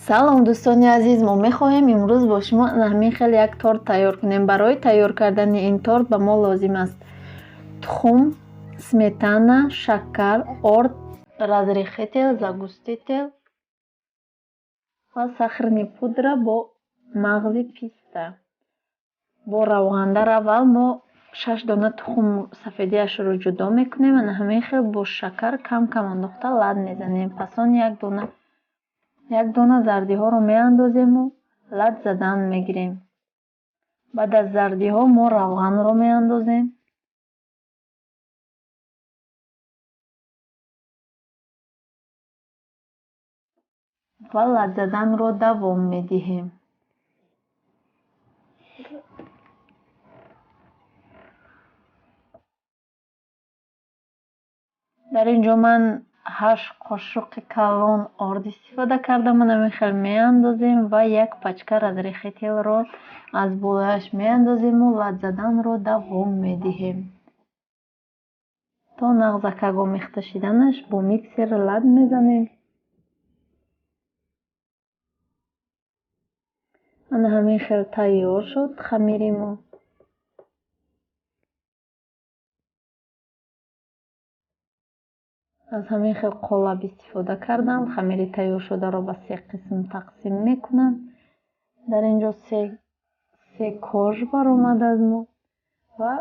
Салом, дӯстони азиз! Мо мехоҳем имрӯз бо шумо ҳамин хел як торт тайёр кунем. Барои тайёр кардани ин торт ба мо лозим аст тухм, сметана, шакар, орд, разрыхлитель, загуститель ва сахарный пудра бо мағзи писта бо равған. Дар аввал мо шаш дона тухм сафедиашро ҷудо мекунем, ана ҳамин хел бо шакар кам кам андохта лат мезанем. Пас он як дона зардиҳоро меандозему лат задан мегирем. Баъд аз зардиҳо мо равғанро меандозем ва лат заданро давом медиҳем. Дар ин ҷо ман 8 қошуқи калон орд истифода кардам. Ана хел меандозем ва як пачка разрыхлитель ро аз болояш меандозему лат заданро давом медиҳем. То нағзакак омехта шиданаш бо миксер лат мезанем. Ана ҳамин хел тайёр шуд хамири мо. Аз ҳамин хел қолаб истифода кардам. Хамири тайёршударо ба се қисм тақсим мекунам. Дар ин ҷо се корж баромад аз мо ва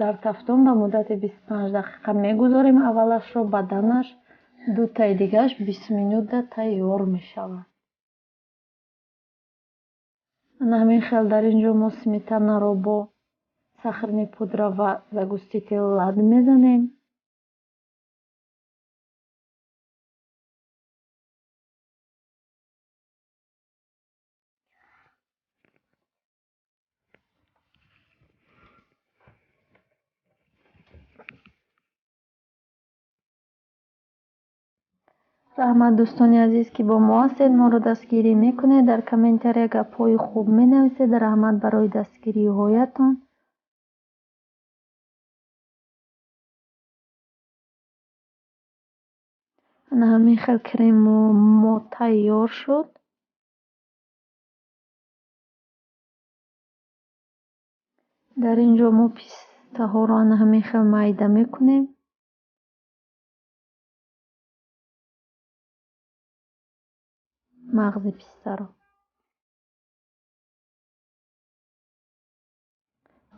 дар тафтон ба муддати 25 дақиқа мегузорем аввалашро, баъданаш дутаи дигааш 20 минута тайёр мешавад. Ана ҳамин хел дар ин ҷо мо сметанаро бо сахарный пудра ва загуститель лат мезанем. Раҳмат, дӯстони азиз, ки бо мо ҳастед, моро дастгирӣ мекунед, дар комментария гапҳои хуб менависед. Раҳмат барои дастгириҳоятон. Ана ҳамин хел крему мо тайёр шуд. Дар ин ҷо мо пистаҳоро ана ҳамин хел майда мекунем. Мағзи пистаро.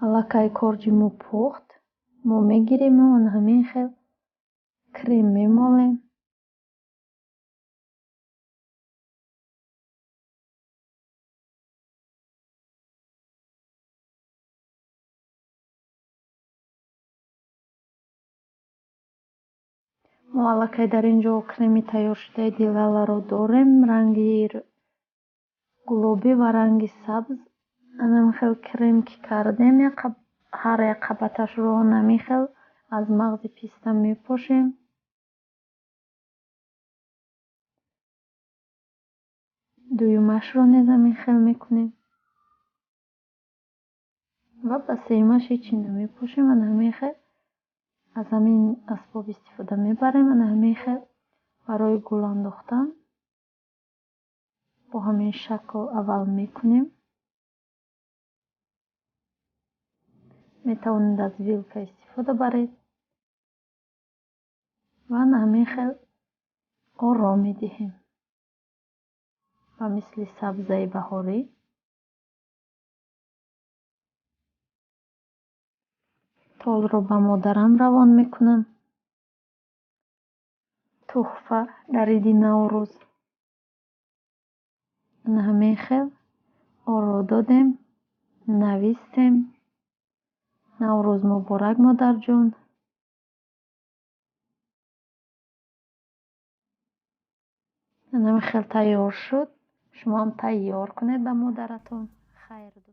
Аллакай корҷи мо пухт. Мо мегириму ана ҳамин хел крем мемолем. Мо аллакай дар ин ҷо креми тайёршудаи Дилаларо дорем. Ранги гулобӣ ва ранги сабз. Ана ҳамин хел крем ки кардем, ҳар як қабаташро ана ҳамин хел аз мағзи писта мепошем. Дуюмашро низ ҳамин хел мекунем. Ва ба сеюмаш ҳечи намепошем. Ана ҳамин хел аз ҳамин асбоб истифода мебарем. Ана ҳамин хел барои гул андохтан бо ҳамин шакл аввал мекунем. Метавонед аз вилка истифода баред. Ва ана ҳамин хел оро медиҳем. Ба мисли сабзаи баҳорӣ. Торро ба модарам равон мекунам. Туҳфа дар иди Наврӯз. Ана ҳамин хел оро додем, навистем. Наврӯз муборак, модарҷон. Ана ҳамин хел тайёр шуд. Шумо ҳам тайёр кунед ба модаратон. Хайр, дӯст.